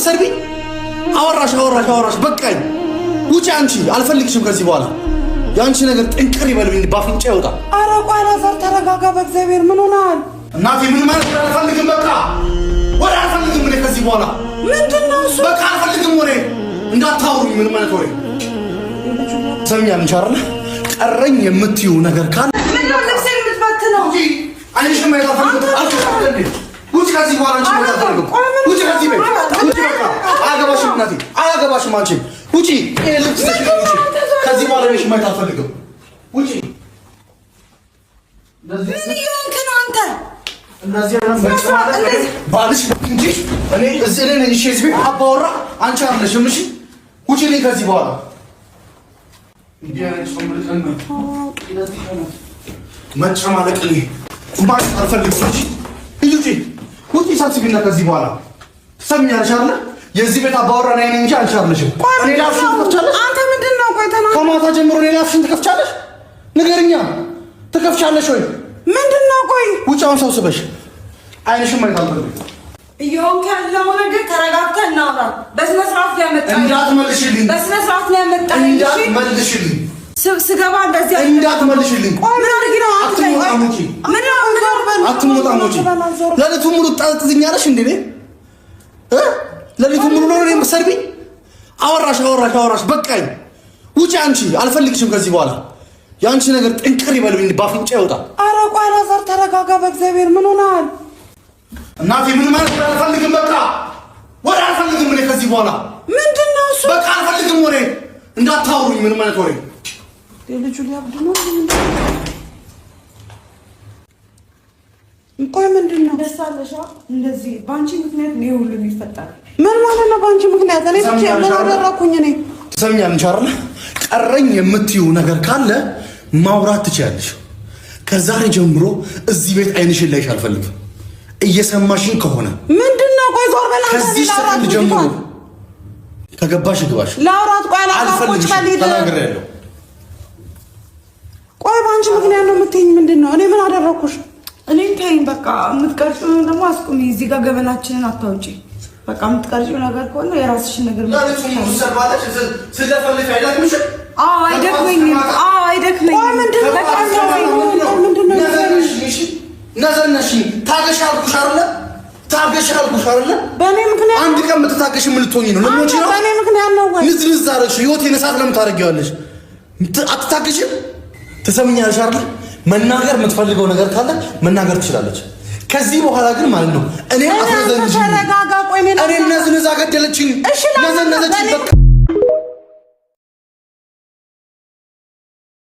የምትሰርቢኝ? አወራሽ አወራሽ አወራሽ፣ በቃኝ። ውጪ አንቺ፣ አልፈልግሽም ከዚህ በኋላ። የአንቺ ነገር ጥንቅር ይበልብኝ፣ ባፍንጫ ይወጣል። ኧረ ቆይ አላዛር ተረጋጋ፣ በእግዚአብሔር ምን ሆነሃል? እናቴ ምን ማለት አልፈልግም፣ በቃ ወሬ አልፈልግም። እኔ ከዚህ በኋላ ምንድን ነው እሱ? በቃ አልፈልግም ወሬ፣ እንዳታወሩኝ ምንም አይነት ወሬ። ሰምኛለሽ አይደለ? ቀረኝ የምትይው ነገር ካለ ምንድን ነው ልብሴን የምትበትነው? አይንሽን ማየት አልፈልግም። ውጭ ከዚህ በኋላ አንቺ ማየት አልፈልግም። ውጭ ከዚህ ቤት ውጭ። በቃ አያገባሽም እናቴ፣ አያገባሽም አንቺ። ውጪ። ይሄ ልብስ ውጪ። ከዚህ በኋላ አይንሽን ማየት አልፈልግም። ውጪ። ምን እየሆንክ ነው አንተ? እንደዚህ አይነት መጨማለቅ ባልሽ እንጂ እኔ እዚህ እኔ ነኝ። እሺ እዚህ ቤት አባወራ አንቺ አይደለሽም። እሺ ውጪልኝ ከዚህ በኋላ። መጨማለቅ እኔ ማለት አልፈልግም። ውጪ ውጪ ውጪ። ሳትስቢና ከዚህ በኋላ ትሰሚኛለሽ አይደለ? የዚህ ቤት አባወራ እኔ ነኝ እንጂ አንቺ አይደለሽም። እኔ ላይ አፍሽን ትከፍቻለሽ? አንተ ምንድን ነው? ቆይ ተናገር። ከማታ ጀምሮ እኔ ላይ አፍሽን ትከፍቻለሽ? ንገሪኛ፣ ትከፍቻለሽ ወይ? ምንድን ነው? ቆይ ውጪ አሁን ሰብስበሽ አይንሽን ማየት አልፈልግም። እየሆንክ ያለው ነገር ተረጋግተህ እናውራ። በስነ ስርዓት ነው ያመጣኸኝ። እንዳትመልሽልኝ፣ በስነ ስርዓት ነው ያመጣኸኝ። እንዳትመልሽልኝ፣ ስገባ እንደዚህ እንዳትመልሽልኝ። ምን አድርጊ ነው አንተ? አትሞጣሞጪ፣ ምን ነው አትሞጣሞጪ። ሌሊቱን ሙሉ ትጠዘጥዝኛለሽ እንዴ? እ ሌሊቱን ሙሉ ነው እኔን የምትሰርቢኝ? አወራሽ አወራሽ አወራሽ፣ በቃኝ። ውጪ አንቺ፣ አልፈልግሽም ከዚህ በኋላ። የአንቺ ነገር ጥንቅር ይበልብኝ፣ ባፍንጫ ይወጣል። ኧረ ቆይ አላዛር ተረጋጋ፣ በእግዚአብሔር ምን ሆነሃል? እናቴ ምን ማለት አልፈልግም፣ በቃ ወሬ አልፈልግም። እኔ ከዚህ በኋላ ምንድን ነው እሱ? በቃ አልፈልግም ወሬ፣ እንዳታወሩኝ ምንም አይነት ወሬ። ልጁ ሊያብድ ነው። ቆይ ምንድን ነው? ደስ አለሽ? እንደዚህ በአንቺ ምክንያት ነው ይሄ ሁሉ የሚፈጠረው። ምን ማለት ነው በአንቺ ምክንያት? እኔ ብቻ ምን አደረኩኝ እኔ? ትሰሚኛለሽ አይደለ? ቀረኝ የምትይው ነገር ካለ ማውራት ትችያለሽ። ከዛሬ ጀምሮ እዚህ ቤት አይንሽን ላይሽ አልፈልግም። እየሰማሽኝ ከሆነ ምንድን ነው? ቆይ ዞር በል አንተ። ከዚህ ሰከንድ ጀምሮ ከገባሽ ግባሽ። ላውራት። ቆይ አላዛር ቁጭ በል ሂድ። ተናግሬያለሁ። ቆይ በአንቺ ምክንያት ነው የምትይኝ? ምንድን ነው? እኔ ምን አደረኩሽ? እኔን ተይኝ በቃ። የምትቀርጪውን ደግሞ አስቁሚ። እዚህ ጋር ገበናችንን አታውጪ። በቃ የምትቀርጪው ነገር ከሆነ የራስሽን ነገር አዎ፣ አይደክመኝም። አዎ፣ አይደክመኝም። ቆይ ምንድን ነው? በቃ ተወኝ። ምንድን ነው? ነዘነሽ። ታገሽ አልኩሽ አይደለ? ታገሽ አልኩሽ አይደለ? በእኔ ምክንያት አንድ ቀን የምትታገሽ ምን ልትሆኚ ነው? ልትሞቺ ነው? በእኔ ምክንያት ነው ወይ? ንዝንዝ አደረግሽው። ህይወቴን እሳት ለምን ታደርጊዋለሽ? አትታገሽም? ትሰምኛለሽ አይደለ? መናገር የምትፈልገው ነገር ካለ መናገር ትችላለች። ከዚህ በኋላ ግን ማለት ነው እኔ አትነዘንዥኝ። ተረጋጋ። ቆይ እኔ ነዝንዛ ገደለችኝ። እሺ ነዘነዘችኝ። በቃ